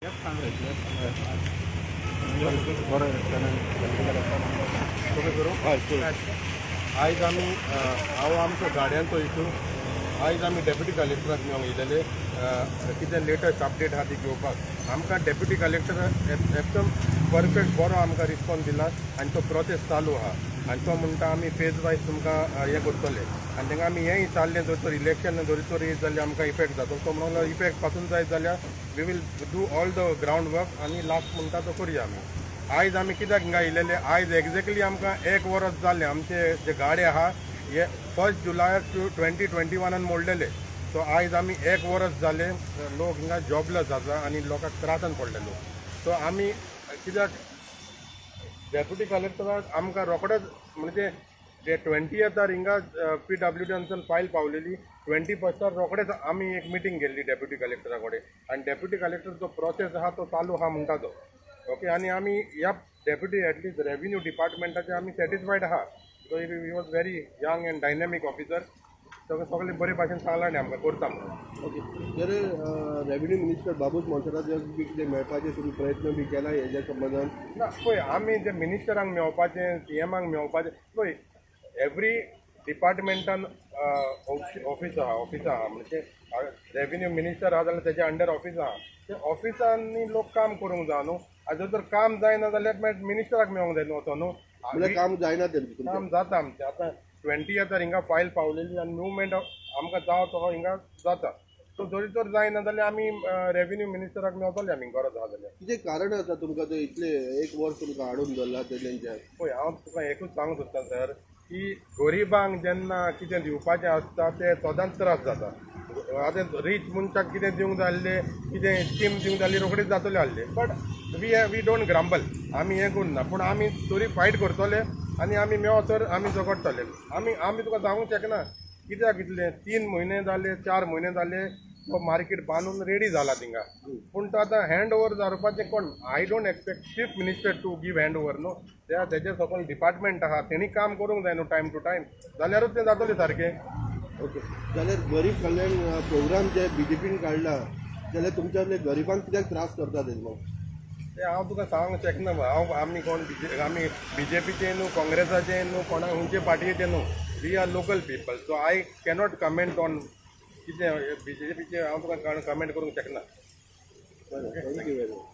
आयज आमी हांव आमचो गाडयांचो इशू. आयज आमी डेप्युटी कलेक्टराक मेळोंक येयलेले, कितें लेटस्ट अपडेट आहा ती घेवपाक. आमकां डेप्युटी कलेक्टर एकदम परफेक्ट बरो आमकां रिस्पॉन्स दिला आनी तो प्रोसेस चालू आहा आनी तो म्हणटा आमी फेज वायज तुमकां हें करतले. आनी तांकां आमी हें विचारलें, जर तर इलेक्शन जरी तर येत जाल्यार आमकां इफेक्ट जाता, तो म्हणलो इफेक्ट पासून जायत जाल्यार we will do all the ground work आनी लास्ट म्हणटा तो करुया आमी. आयज आमी कित्याक हिंगा येयलेले, आयज एग्जॅक्टली आमकां एक वरस जालें आमचे जे गाडे आहा हे 1 जुलय 2021 मोडलेले. सो आयज आमी एक वरस जालें लोक हिंगा जॉबलेस आसा आनी लोकांक त्रासान पडले लोक. सो आमी कित्याक डेप्युटी कलेक्टराक आमकां रोखडेच म्हणजे जे 20थार हिंगा PWDानसून फायल पावलेली, 21 रोखडेच आमी एक मिटींग केल्ली डेप्युटी कलेक्टरा कडेन आनी डेप्युटी कलेक्टर जो प्रोसेस आहा तो चालू आहा म्हणटा तो. ओके, आनी आमी ह्या डेप्युटी एटलिस्ट रेवेन्यू डिपार्टमेंटाचे आमी सॅटिस्फायड आहा because he was very young and dynamic officer. सगळे बरे भाशेन सांगलां न्ही आमकां करता म्हणून. ओके, जर रेवेन्यू मिनिस्टर बाबूश मोन्सेरात बी कितें मेळपाचे तुमी प्रयत्न बी केला हेज्या संबंदान? ना, पळय आमी जे मिनिस्टरांक मेळपाचें, CMांक मेळपाचें, पळय एवरी डिपार्टमेंटान ऑफीस आहा, ऑफिस आहा म्हणजे रेवेन्यू मिनिस्टर आहा जाल्यार तेज्या अंडर ऑफीस आहा, ते ऑफिसांनी लोक काम करूंक जाय न्हू. आनी जर तर काम जायना जाल्यार मागीर मिनिस्टराक मेळोंक जाय न्हू वचोन न्हू. म्हणल्यार काम जायना तें तुमचें? काम जाता आमचें. आतां 20थार हिंगा फायल पावलेली आनी मुवमेंट आमकां जावो तो हिंगा जाता. सो जरी तर जायना जाल्यार आमी रेवेन्यू मिनिस्टराक मेळटले आमी गरज आहा जाल्यार. कितें कारण आसा तुमकां ते इतले एक वर्स तुमकां हाडून दवरला ते तेंच्या? पळय हांव तुका एकूच सांगूंक सोदता सर, की गरिबांक जेन्ना कितें दिवपाचें आसता ते सदांच त्रास जाता. आतां रीच मनशाक कितें दिवंक जाय आसलें, कितें स्कीम दिवंक जाय आसली, रोखडीच जातलें आसलें. बट we don't grumble, आमी हें करुना, पूण आमी तरी फायट करतले आनी आमी मेळो तर आमी झगडटले. आमी आमी तुका सांगूंक शकना कित्याक इतलें 3 म्हयने जाले, 4 म्हयने जाले तो मार्केट बांदून रेडी जाला थिंगा, पूण तो आतां हँड ओवर जावपाचें कोण? I don't expect chief minister to give hand over न्हू, त्या तेजे सकयल डिपार्टमेंट आहा तेणी काम करूंक जाय न्हू टायम टू टायम, जाल्यारूच तें जातलें सारकें. ओके, जाल्यार गरीब कल्याण प्रोग्राम जे BJPन काडला जाल्यार तुमच्या गरिबांक कित्याक त्रास करता ते मग? तें हांव तुका सांगूंक शकना. हांव आमी कोण आमी BJPचे न्हू, काँग्रेसाचे न्हू, कोणा खंयचे पार्टीचे न्हू. We are local people, so I cannot comment on कितें BJPचे, हांव तुका कमेंट करूंक शकना. बरें, thank you very much.